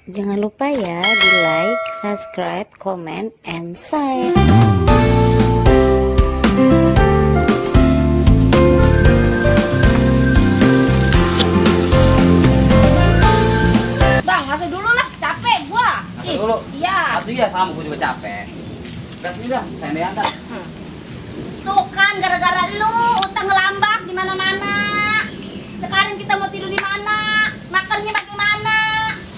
Jangan lupa ya di like, subscribe, comment, and share. Bang, masuk dulu lah, capek gua. Masuk dulu? Iya. Aduh ya sama gua juga capek. Udah sini dah, sendean dah. Tuh kan gara-gara lu utang ngelambak di mana-mana. Sekarang kita mau tidur di mana? Makannya bagaimana?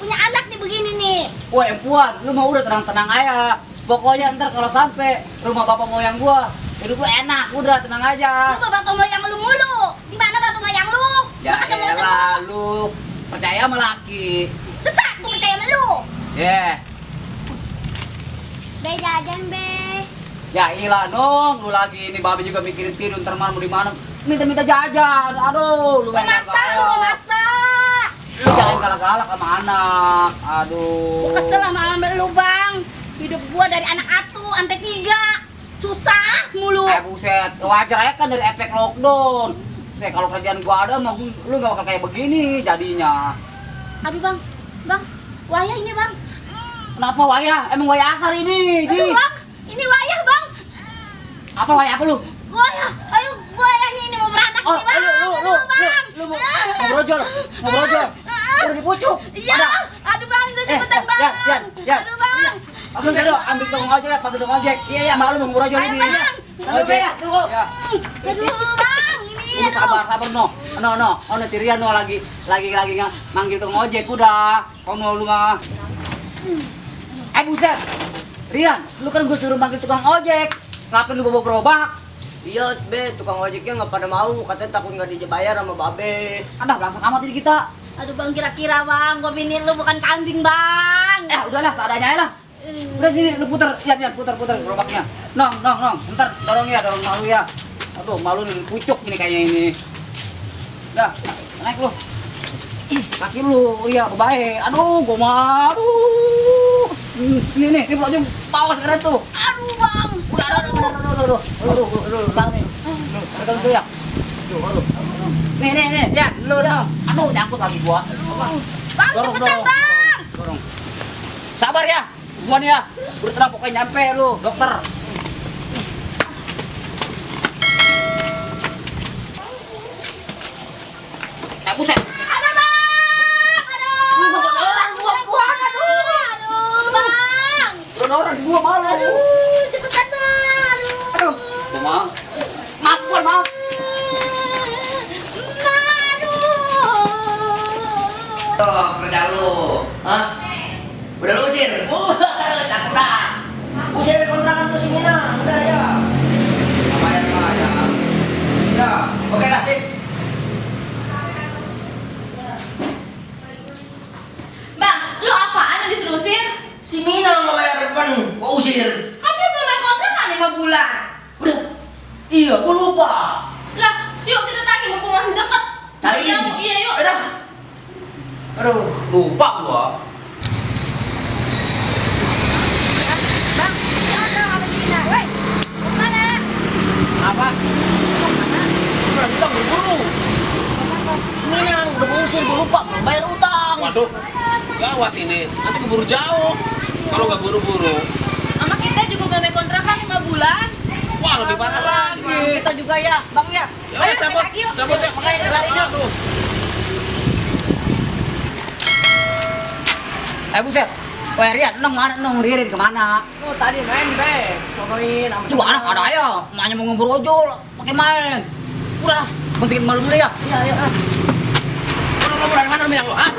Punya anak nih begini nih. Wah empuan, lu mau udah tenang-tenang aja. Pokoknya ntar kalau sampai rumah bapak moyang gua, hidup lu enak, udah tenang aja. Lu bapak moyang lu mulu. Di mana bapak moyang lu? Ya Gua ketemu elah, lu percaya sama laki. Sesat gua percaya sama lu. Yeah. Be jajan be. Ya ilah dong, lu lagi ini babi juga mikirin tidur ntar malam di mana. Minta-minta jajan. Aduh, lu Lu masak, lu mau masak. Lu jangan galak-galak sama anak. Aduh. Gua kesel sama lu bang. Hidup gua dari anak atu sampai 3 susah mulu. Buset, wajar aja kan dari efek lockdown. Saya kalau kerjaan gua ada mah lu gak bakal kayak begini jadinya. Aduh bang, wayah ini bang. Kenapa wayah? Emang wayah asar ini, Aduh Di. bang, ini wayah bang. Apa wayah apa lu? Wayah, ayo wayahnya ini mau beranak Oh, nih bang. lu mau brojol, mau brojol. Udah dipucuk. Iya, aduh bang, udah cepetan bang. Ya. Aduh bang. Lu sedo ambil tukang ojek, panggil tukang ojek. Iya, malu mau brojol Ayo ini. bang. Oke. Ya. Aduh bang, ini Udah sabar no. No si Rian no lagi manggil tukang ojek udah. Kamu lu mah. Buset. Rian, lu kan gue suruh manggil tukang ojek. Ngapain lu bawa gerobak? Iya, Be, tukang ojeknya nggak pada mau, katanya takut nggak dibayar sama Babes. Ada langsung amat ini kita. Aduh bang, kira-kira bang, gua bini lu bukan kambing bang. Udahlah, seadanya aja lah. Udah sini, lu puter, Yan, puter gerobaknya. Nong. Ntar dorong malu ya. Aduh, malu nih, pucuk ini kayaknya ini. Dah, naik lu. Kaki lu, iya, bye. Aduh, gua malu. Ini pelajnya bawa sekarang tuh. Aduh bang. Aduh, lang nih. Pegang tuh ya. Aduh. Nih, ya, lu dong. Aduh, nyangkut lagi gua. Bang, cepetan bang. Dorong. Sabar ya, semuanya ya. Udah tenang pokoknya nyampe lu, dokter. Buset. Ada bang. Aduh. Aduh bang. Orang dua malu. Aduh, cepetan bang. Aduh. Maaf. Maaf. Oh, kerja lu, hah? Udah lu usir? Cakep dah. Usir dari kontrakan tuh sini nah, udah ya. Lumayan. Ya, oke dah sip. Bang, lu apaan yang disuruh usir? Si Mina nggak bayar depan, gua usir. Kan dia belum bayar kontrakan 5 bulan. Udah. Iya, gua lupa. Lah, yuk kita tagih mumpung masih dekat. Cariin. Iya, yuk. Udah. Aduh, lupa gua. Bang, ini order apa sih Mina? Woi, mau kemana? Apa? Udah kita buru-buru. Mina udah gua usir, gua lupa belum bayar utang. Waduh, gawat ini. Nanti keburu jauh. Kalau nggak buru-buru, Sama kita juga belum bayar kontrakan 5 bulan. wah lebih parah lagi. Kita juga ya, Bang ya. Ya udah cabut, cabut ya. Makanya kita lari yuk. Aduh. Buset. Wah, Rian, nong Ririn kemana? Oh, tadi main, Be. Sonoin sama Tuh anak ada aja, emaknya mau ngebrojol, pakai main. Udah, pentingin malu dulu ya. Iya, iya. Lu dari mana bilang lu? Ah,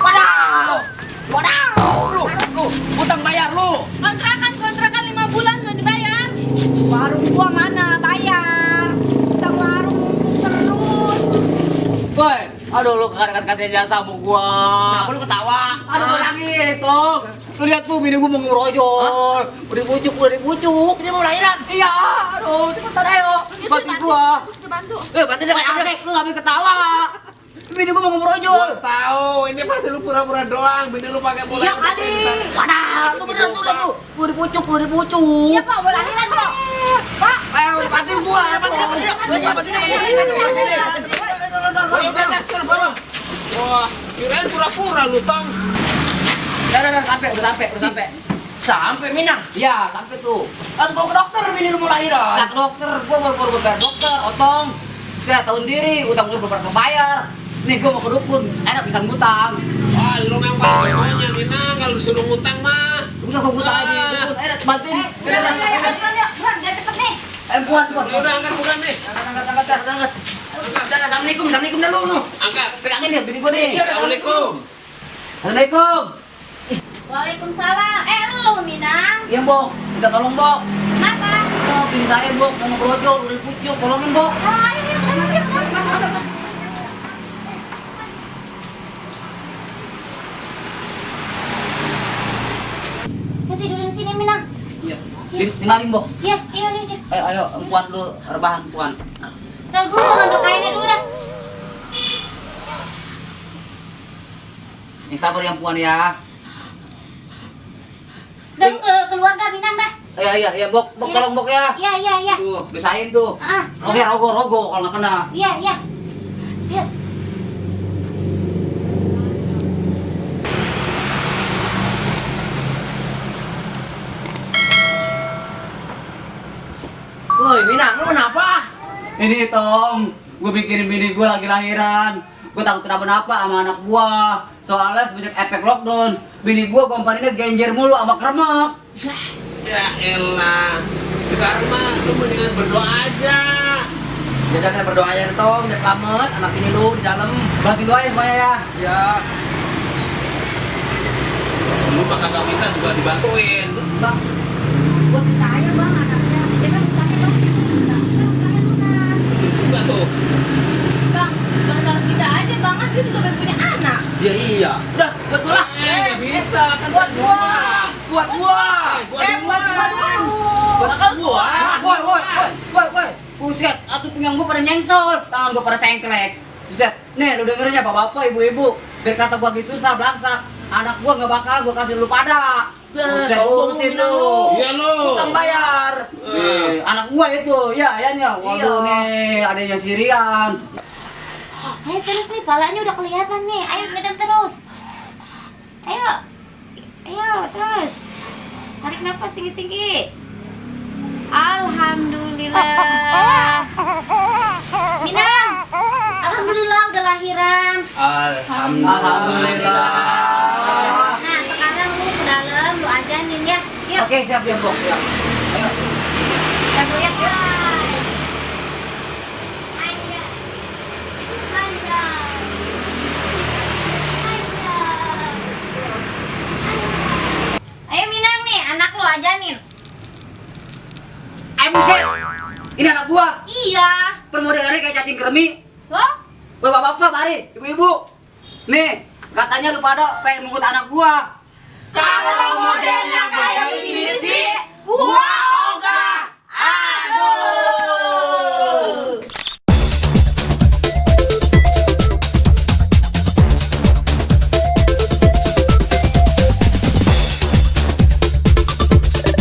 Wadaw. Lu, utang bayar lu. Kontrakan 5 bulan belum dibayar. Warung gua mana bayar? Utang warung numpuk terus. Woi, aduh lu kadang kasih jasa sama gua. Kenapa lu ketawa? Aduh, gua nangis dong. Lu lihat tuh, bini gua mau ngebrojol. Udah dipucuk. Dia mau lahiran. Iya, aduh, cepetan ayo. Bantu gua. Kita bantu. Bantu dia Woi, Alek, lu gak boleh ketawa. Bini gua mau ngebrojol. gua tahu. Ini pasti lu pura-pura doang. Bini lu pakai bola. Iya kali. Wadah, lu bener tuh lihat tuh. Gua dipucuk. Iya Pak, mau lahiran Pak. Pak. Ayo, bantuin gua. Bantuin Wah, kirain pura-pura lu, Tong. Dah. udah sampai. Sampai Minang. Iya, sampai tuh. Atau bawa ke dokter bini lu mau lahiran. Nah, ke dokter, gua baru bayar dokter, otong. Saya tahun diri, utang gua belum kebayar. Nih gua mau ke dukun, enak bisa ngutang. Wah, lu memang banyak Minang kalau disuruh ngutang mah. Udah gua ngutang aja di dukun, enak bantuin. Dia cepet nih. Puan. Udah angkat bukan nih. Angkat. Udah, assalamualaikum dulu nu. Angkat. Pegangin ya, bini gua nih. Assalamualaikum. Assalamualaikum. Waalaikumsalam. Lu Minang. Iya, Mbok. Minta tolong, Mbok. Kenapa? Oh, bini saya, Mbok, mau berojol, udah pucuk, tolongin, Mbok. Ayo, masuk. Kita tidurin sini Minang. Iya. Tinggalin, Mbok. Iya. Ayo, Puan lu rebahan, Puan. Ntar dulu ngambil kainnya dulu dah. Yang sabar yang Puan ya. Udah lu keluar dah Minang dah. Iya, Mbok, tolong, Mbok ya. Iya. Tuh, bisain tuh. Ah. Rogo kalau nggak kena. Iya. Yuk. Woi Minang, lu kenapa? Ini Tom, gue mikirin bini gue lagi lahiran. Gue takut kenapa-napa sama anak gue. Soalnya semenjak efek lockdown, bini gue kompaninnya genjer mulu sama kremek. Ya elah. Sekarang mah lu mendingan berdoa aja. Udah kita berdoa aja nih, Tom, udah selamat anak ini lu di dalam. Bantuin doain semuanya ya. Ya. Lu mah kagak minta juga dibantuin. Bang, Buat saya bang anaknya. Dia kan sakit dong. Juga tuh. Bang, bantal kita aja banget dia juga pengen punya anak. Ya iya. Udah, buat gua lah. Nggak bisa kan buat Buat gua. Buat gua. Buat gua. woi. Buset, atuh pinggang gue pada nyengsol, tangan gue pada sengklek. Buset, nih lu dengerin ya bapak-bapak, ibu-ibu. Biar kata gue lagi susah, belangsak. Anak gue gak bakal gue kasih lu pada. Buset, urusin lu. Iya lu. Utang bayar. Anak gue itu, ya ayahnya. Waduh nih, adanya Sirian. Ayo terus nih, palanya udah kelihatan nih. Ayo ngedem terus. Ayo terus. Tarik nafas tinggi-tinggi. Alhamdulillah. Minang, alhamdulillah udah lahiran. Alhamdulillah. Nah sekarang lu ke dalam, lu ajanin ya. Yuk. Oke, siap ya, Bok. Ya. Ayo. Kita goyang yuk. Ayo Minang nih, anak lu ajanin. Buset. Ini anak gua. Iya. Permodelannya kayak cacing kremi. Loh? Bapak-bapak, mari. Ibu-ibu. Nih, katanya lu pada pengen menggut anak gua. Kalau